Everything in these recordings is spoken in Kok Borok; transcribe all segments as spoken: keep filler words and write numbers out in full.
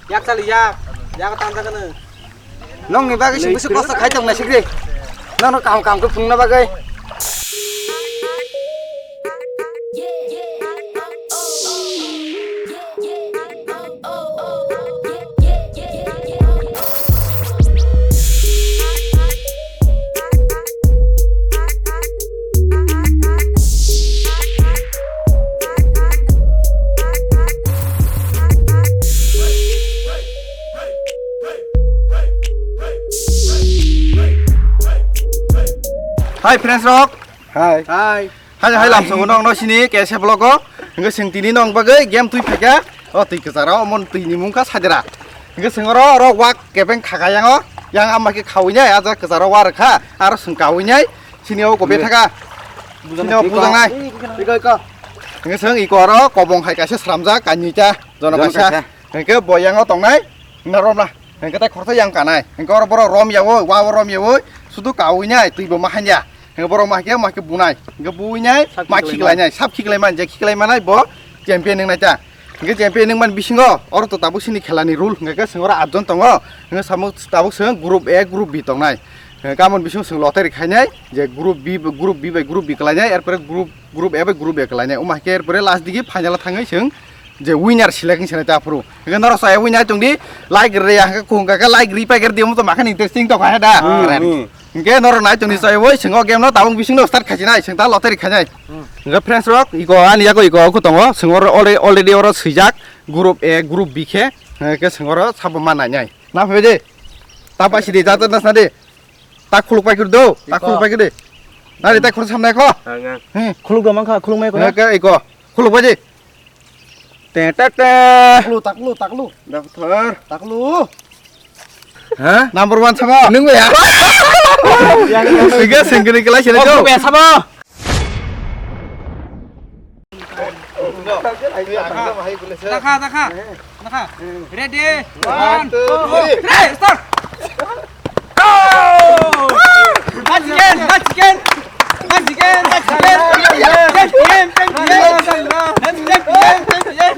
Yak chali yak. Yak tang jaga nung. Nong ni bagwi sing bisi kosto khai tong na sikri. Nono kam kam khe phungna bagwi. Hai friends rok. Hai. Hai. Hai, hai, lamsongo nong no sini K S F vlog o. Hingke sing tini nong bagwi game twi phaikha. O twi kwcharo omo twi ni mungkha sadira. Hingke sing oro oro wak kepeng khaka yango. Yang ama khe khawi nai aja kwcharo war kha. Aro sing kawi nai sini o kobe thaka. Sini o bujang nai. Iko, iko. Hingke sing iko oro kobong hai kaisa sramjak kanita jono kaisa. Hingke bo yango tongnai. Na romna. Hingke tai khoroksa yang kanai. Hingke oro borok rom yawo, wa rom yawo. Sudu kawi nai twi bo mahanya. Hingke borok ma khe, ma khe bunai. Hingke buinai, ma khiklai nai, sab khiklai man, je khiklai manai bo champion wngnai ta. Hingke champion wngmani bisingo, oro to tabuk sini khela ni rule, hingke sing oro atjon tongo. Hingke samung tabuk sing group A, group B tongnai. Hingke kamon bisingo sing lottery khainai, je group B, group B bai group B kalainai, erpore group, group A bai group A kalainai. Oma hingke erpore last digi final o thangwi sing je winner select wngsanai ta aphuru. Hingke norok saya winner tongdi, like rwya hingke khung kaka like ri paikar di, omo to makhan interesting tongkha he da. Hmm, hmm. Hingke norok nai tongdi chai oi, sing o game no tabuk bising no start khaijinai, sing ta lottery khainai. Hmm. Hingke friends rok, iko ani yago iko oku tongo, sing oro alre-, already oro swijak, group A, group B khe, hingke sing oro sabo ma nainai. Na phai de, ta pai sidi, jata na sadi, ta khuluk pai kir do, ta khuluk pai kir de. Nari ta khuluk samnai kho. Ang, ang. Hmm. Khuluk do mangkha, khuluk mai kho. Hingke iko, khuluk pai di. Te, te, te. Taklu, taklu, taklu. Doctor. Taklu. Ha? Number one sama. Nung ya. Siga singkiri kelai sini jo. Be sama. Dakha, dakha. Ready? One, two, three, start! Go! Last again, last again! Last again, last again! Champion, champion! Last champion, champion! Last champion, champion!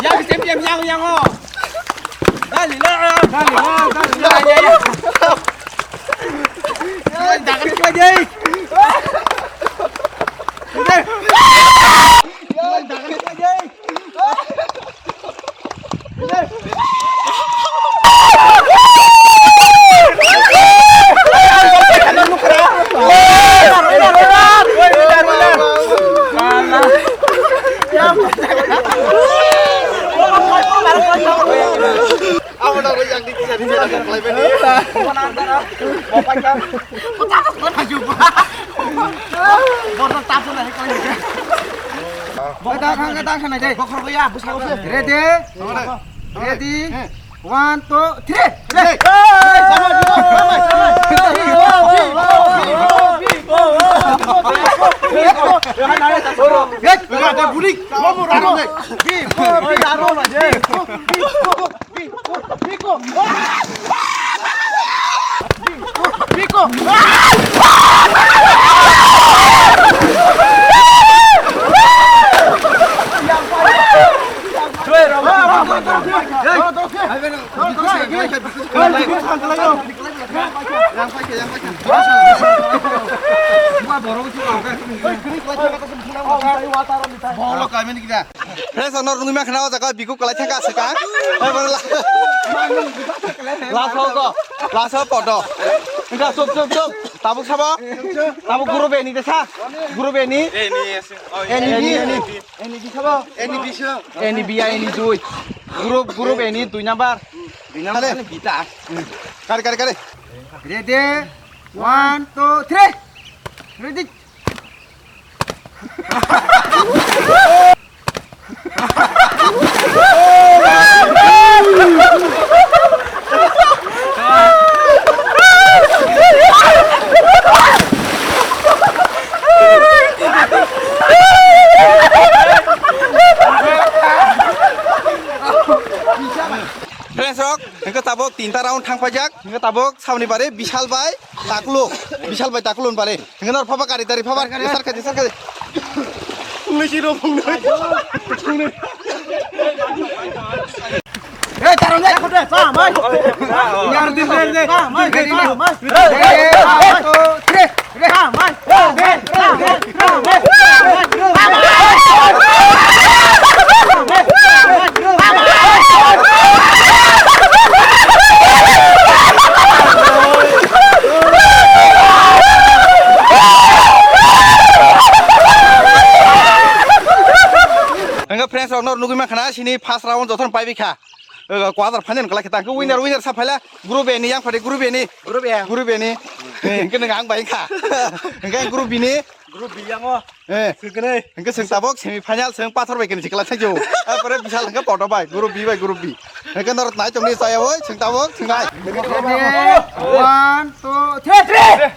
Yang champion, yang, yang, oh! Dali la, dali la, dali la, ya, ya. Jangan kau jadi. Jangan kau jadi. Ready? Ready? One, two, three. Friends, ano rungwi mankha na o jaga bikuk kwlai thangkha aswk ang. Last o go, last o podo. Wngkha, chop, chop, chop. Tabuk sabo? Tabuk group A ni de sa? Group A ni? A ni, A ni. A ni B, A ni B. A ni B sabo? A ni B sabo? A ni B ya, A ni dui. Group, group A ni dui number. Dui number. Kare, kare, kare. Ready? One, two, three. Ready? Friends rok, hingke tabuk tinta round thang paijak, hingke tabuk saboni bare Bishal bai Taklu, Bishal bai Taklu ni bare. Hingke nor phaba kari tari phaba, sar kadi, sar kadi. Phungnai si rw phungnai. Hingke friends rok no nugui mankha na sini first round jotono paibai kha. Ego, quarter final kala khita. Hingke winner, winner sa phaila. Group A ni yang phadi, group A ni. Group A. Group A ni. Eh, hingke nang ang bai kha. Hingke group B ni. Group B yang o. Eh. Hingke nai. Hingke sing tabok semi final sing pathor bai kini sikla thajio. Apore bisal hingke poto bai, group B bai group B. Hingke norok nai chongni saya woi, sing tabok, sing nai. One, two, three, three.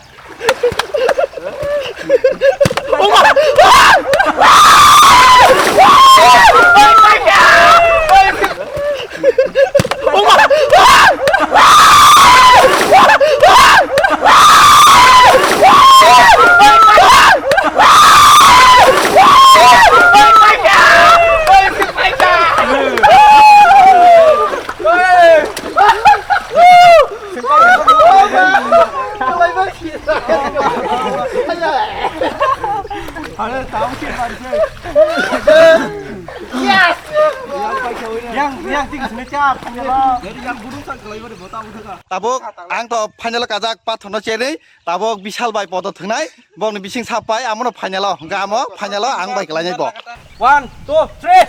Yang, yang tinggi sini cap. Yang gudung sang kelai bari bota udah. Tabuk, ang to final kajak pathono cherwi, tabuk Bishal bai poto thwngnai, bokni bising sapai, amono final o, hingke amo final o ang bai kelainai bo. One, two, three.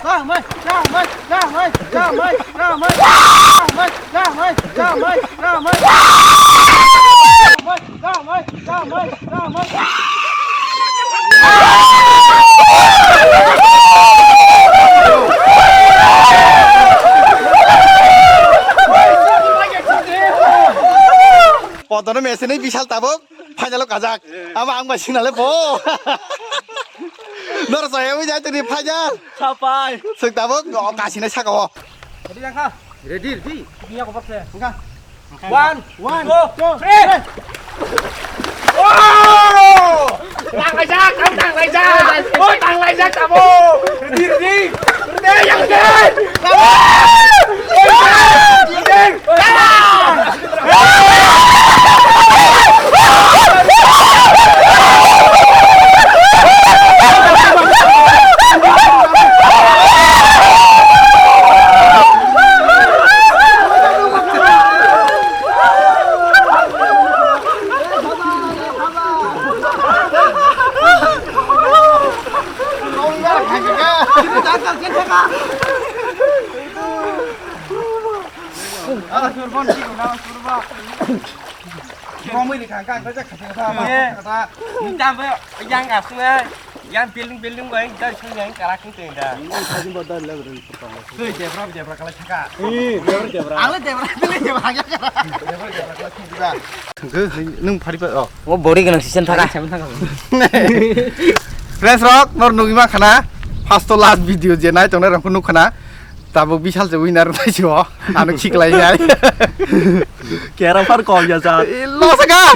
Podono mesini Bishal tabuk final o kajak. Ama ang bai sinale bo. Nor saya wi jai tini final. Sapai. Sik tabuk o kasine saka o. Ready, ready. Ini aku paksa. Enggak. One, one, two, two, three. Wow! Tang laijak, tang, tang laijak. Oh, tang laijak, tamo. Ready, ready. Ready, yang ready. Tamo. Ready. Tamo. Yang asli yang building building bai, yang sung yang karak sung tenda. Tui debra debra kala thaka. Ang le debra le debra ya kara. Debra debra kala thaka. Nung phari pa, oh. O body gwnang sisen thaka. Friends rok, nor nugwi ma khana. First to last video je nai tongnai rok nuk khana. Tabuk Bishal se winner nai si o. Ano khiklai nai. Kera par kom ya sa. Lo saka.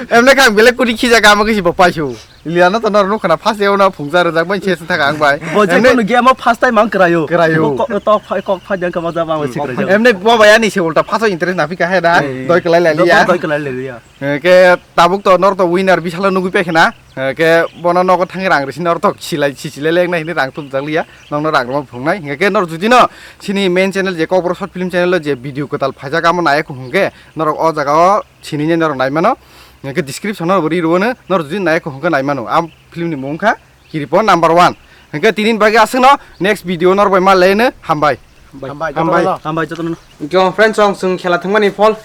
Emne kang bele kuri khija kama kisi bo paisu. Liano to nor nuk khana first eo na phungsa rwjak bai ses thaka ang bai. Bo je kono game o first time ang krayo. Krayo. Kok to phai kok phai jang kama jaba ang sikra. Emne bo bai ani se ulta first interest na phika he da. Doi kelai lai liya. Doi kelai lai liya. Ke tabuk to nor to winner Bishalo nugwi pe khna. Ke bono nogo thangi rang risi nor to silai sichile leng na hini rang tum jak liya. Nokno rang rwma phungnai. Hingke khe nor judi no chini main channel je Kokborok short film channel o je video kwtal phaijak amo nai kho hwnkhe norok o jaga o sinine norok nai mano. Hingke description o bo ri rwo no nor judi nai kho hwnkhe nai mano. Am film ni mung kha Kiripon number one. Hingke tini bagwi aswk no next video nor bai ma le no hambai. Hambai. Hambai jotono. Hambai jotono. Hingke friends song chwng khela thwngmani phol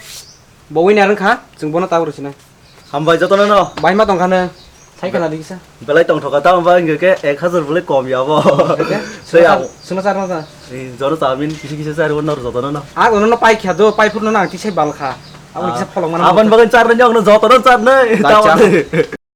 bo winner wngkha chwng bono tabuk rwsinai. Hambai jotono no. Bai ma tongkha no. Sai khana dikisa. Belai tongthoka ta ba hingke ke ek hazar bole kom ya bo. Hingke? Sai ya. Suna sar na. Jono chamin kisi kisi sar bo nor jotono no. A gono no pai kha do pai phur no nang ti sai bal kha. Abo kisa pholong mano. Aban bagan sar no jotono sar no.